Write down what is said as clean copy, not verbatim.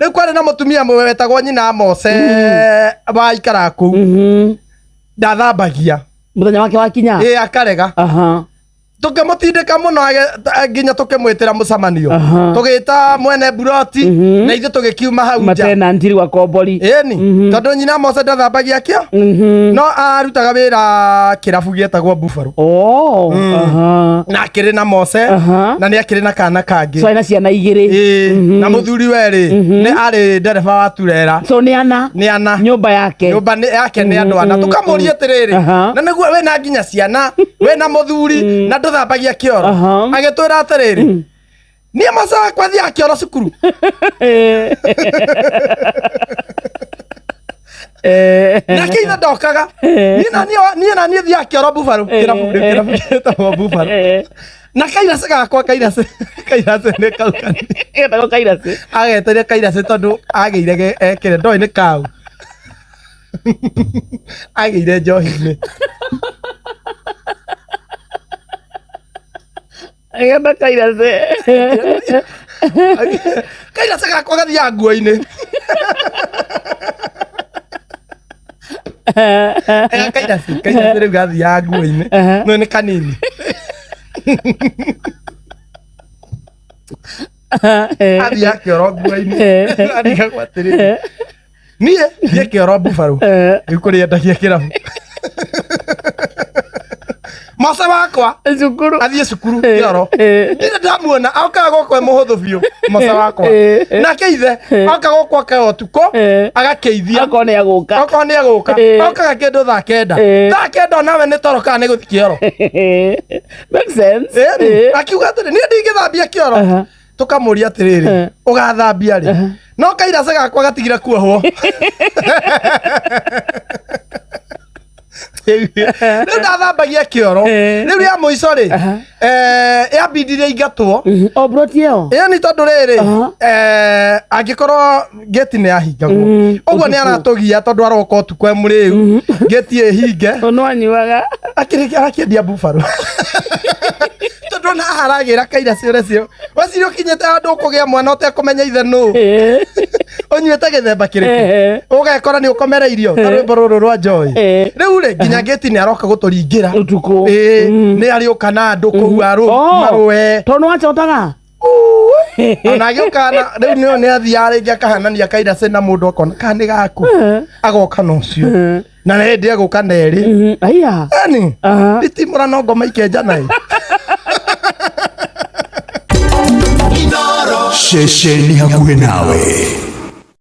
Rĩu kwarĩ na mũtumia mũwe wetagwo nyina Mose waikaraga kũu. Ndathambagia. Mũthenya wake wakinya. Ĩ, akarega. Tũkĩmũtindĩka mũno nginya tũkĩmwĩtĩra mũcemanio. Tũgĩta mwene buroti na ithuĩ tũgĩkiuma hau nja. Matenanti rĩu akombori. Ĩni, tondũ nyina Mose ndathambagia kĩo, no arutaga wĩra kĩrabu gĩetagwo Buffalo. Oh, Na akĩrĩ na Mose na nĩ akĩrĩ na kana kangĩ. So ena ciana igĩrĩ. Ĩĩ, na mũthuri werĩ nĩ arĩ ndereba wa turera. So nĩ ana. Nĩ ana. Nyũmba yake. Nyũmba yake nĩ andũ ana. Tũkamũria atĩrĩrĩ, na nĩguo wĩna nginya ciana, wĩna mũthuri na ndũthambagia kĩoro. Agĩtwĩra atĩrĩrĩ, niĩ Mose wakwa thiaga kĩoro cukuru. Nake ithe ndokaga. Niĩ na niĩ thiaga kĩoro Buffalo, kĩrabu kĩrabu gĩtagwo Buffalo. Na kairacĩ gakwa, kairacĩ kairacĩ nĩ kau kanini. Getagwo kairacĩ. Ageteria kairacĩ tondũ agĩire ekĩre ndoĩ nĩ kau. Agĩire njohi-inĩ. Agĩta kairacĩ. Kairacĩ gakwa gathiaga nguo-inĩ. Kairacĩ kairacĩ rĩu gathiaga nguo-inĩ. No nĩ kanini. Athiaga kĩoro nguo-inĩ. Arigagwo atĩrĩrĩ, niĩ thiĩ kĩoro Buffalo rĩu kũrĩa endagia kĩrabu. Mose wakwa Cukuru. Athiĩ cukuru kĩoro. Ndirĩ ndamuona okaga gũkũ e mũhũthũ biũ Mose wakwa. Nake ithe okaga gũkũ ake ũtukũ agakĩithia. Akorwo nĩ agũka. Okorwo nĩ egũka. Okaga kĩndũ thaa 9. Thaa 9 onawe nĩ toro kana nĩ gũthiĩ kĩoro. Makes sense. Ĩni, akiuga atĩrĩ, niĩ ndingĩthambia kĩoro. Tũkamũria atĩrĩrĩ, ũgathambia rĩ? No kairaca gakwa gatigire kuohwo. Rĩu ndathambagia kĩoro. Rĩu rĩa mũico rĩ, yambindire ingatwo. O broti ĩyo. Ĩyo nĩ tondũ rĩrĩ, angĩkorwo ngĩti nĩ yahingagwo ũguo nĩ ũtukũ. Aratũgia tondũ aroka ũtukũ e mũrĩu, ngĩti ĩhinge. Tondũ anyuaga. Akĩrĩkia arakĩendia Buffalo tondũ ona haha aragĩra kaira ciũre cio weciria ũkinyĩte handũ ũkũgĩa mwana ũtekũmenya ithe nũ, ũnyuĩte gĩthemba kĩrĩkũ, ũgekora nĩ ũkomereirio ta rwĩmbo rũrũ rwa Joy. Rĩu rĩ, nginya ngĩti nĩ aroka gũtũringĩra. Ũtukũ. Ĩĩ, nĩ arĩũka na andũ kũu arũ marũe. Tondũ wacotaga. Ona agĩũka na rĩu nĩ athiaga rĩngĩ akahanania kairacĩ na mũndũ akona kana nĩ gaku, agoka na ũcio na nĩ hĩndĩ egũka na erĩ. Aya. Ani itimũra no ngoma ikenja naĩ. Ceceni hakuhĩ nawe.